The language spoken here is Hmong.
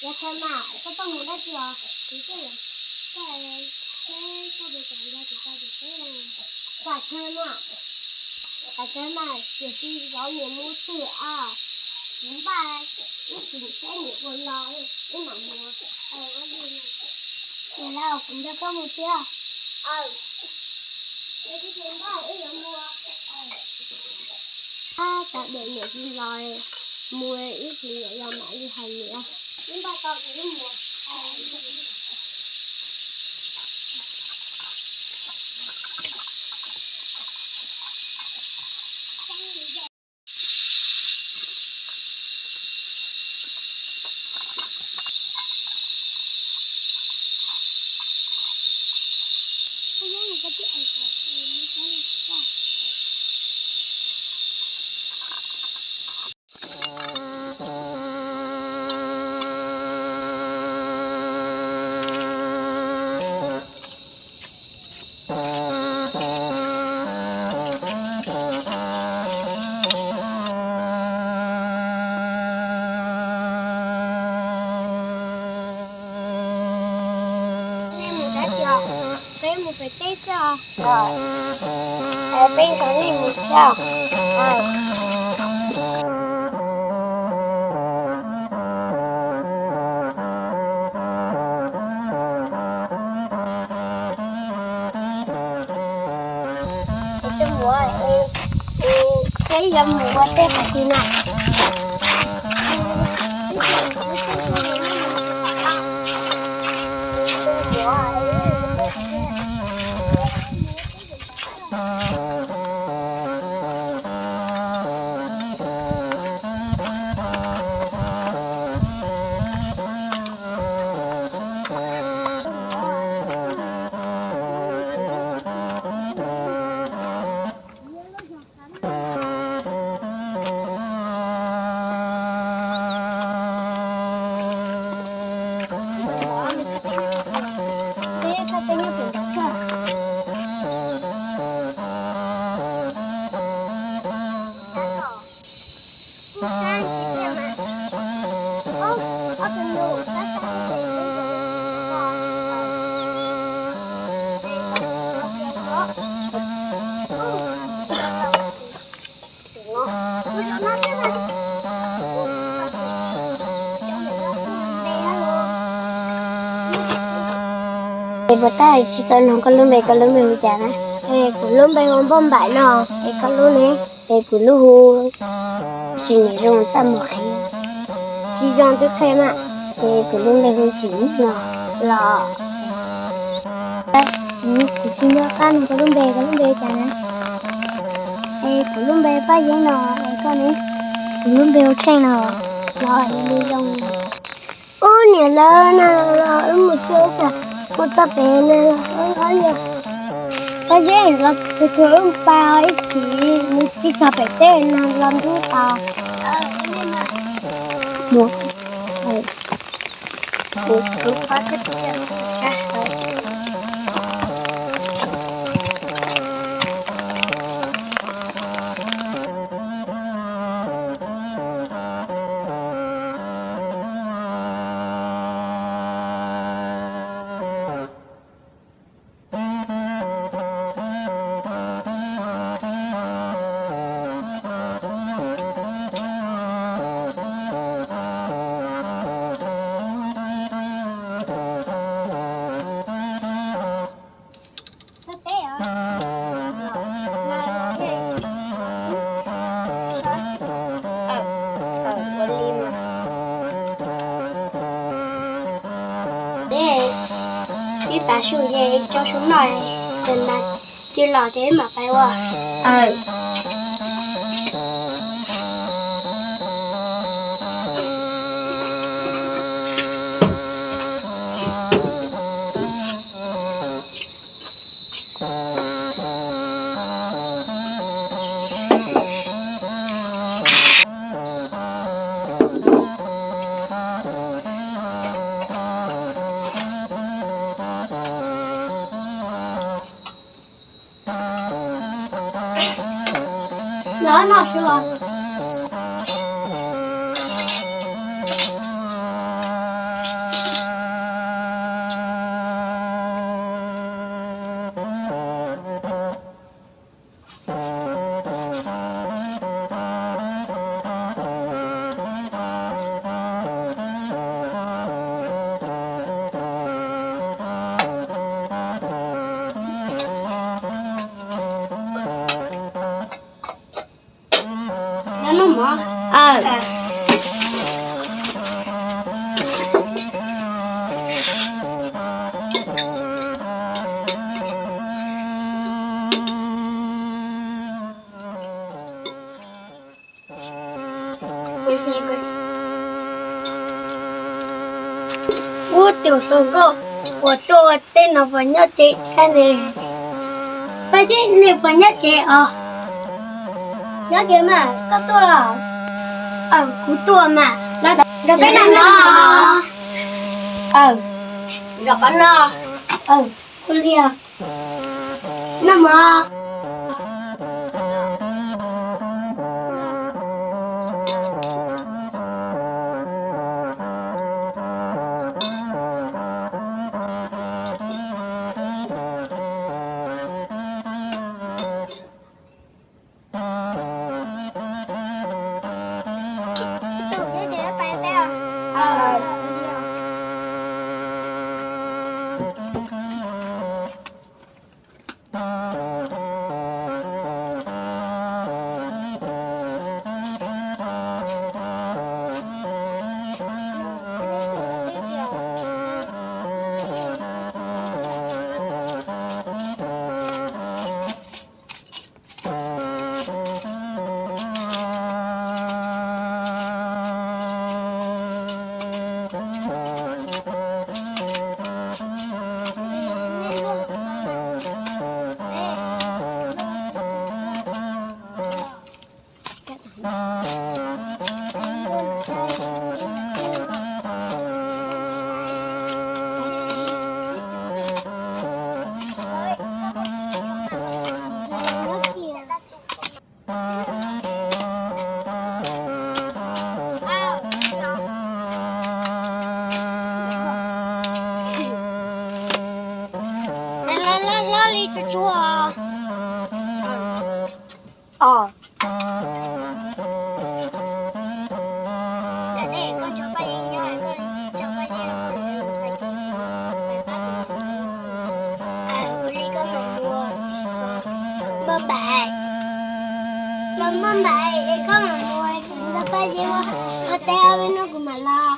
Yog thawj mas koj tuaj mus dab tsi os? Kuv tuaj, koj, koj puas kam nrog kuv ua pem teb? Kam kawg mas, kam kawg mas, tiam sis zov niam mus twg os? Kuv npaj ib sim saib niam puas los wb mam mus. Niam los kuv nrog koj mus thiab. Ab, tas dej niam tsis los, mus ib sim niam los mam li hais niam. Wb npaj tau ces wb mus. Nej mus dab tsi os? Peb mus pem teb xwb os. Peb nrog nej mus thiab. Peb yuav mus ua teb qhov twg na? Es puas tab tsis tau nug koj lub npe, koj lub npe hu cas na? Es kuv lub npe hu Npauj Npaim no, es koj lub ne? Es kuv lub hu Tsis Niam Zoo Txaj Muag Qhia. Tsis zoo twb qhia mas. Es kuv lub npe hu Tsim Nyuj no los. Kuv tsis nco qab nug koj lub npe, koj lub npe cas na? Es kuv lub npe Paj Yeeb no, es koj ne? Kuv lub npe hu Tsheej no los. Zoo. Ub niam lawv, na los wb mus tsuag tsuag, mus txog pem na los ob yog. Paj Yeeb los tsuag tsuag wb mus pab ib chim, mus tsis txog pem teb na los ntub tau. Mus. Twb tav su ces tso su noj, ces mas cia los ces wb mam pais ua. Qab no xwb os. Ub, tus hluas nkauj uas tuaj ua teb no puas nyob tsev thiab ne? Paj Yeb, nej puas nyob tsev os? Nyob tsev mas, koj tuaj los? Aw, kuv tuaj mas. Los peb noj mov. Aw, zaum qhov no. Aw, kuv liam noj mov. Hlob li tsuag tsuag. Os. Npaj npais, los npaj npais es koj mam mus ntawm Paj Yeb ua teb ob peb hnub kuv mam los.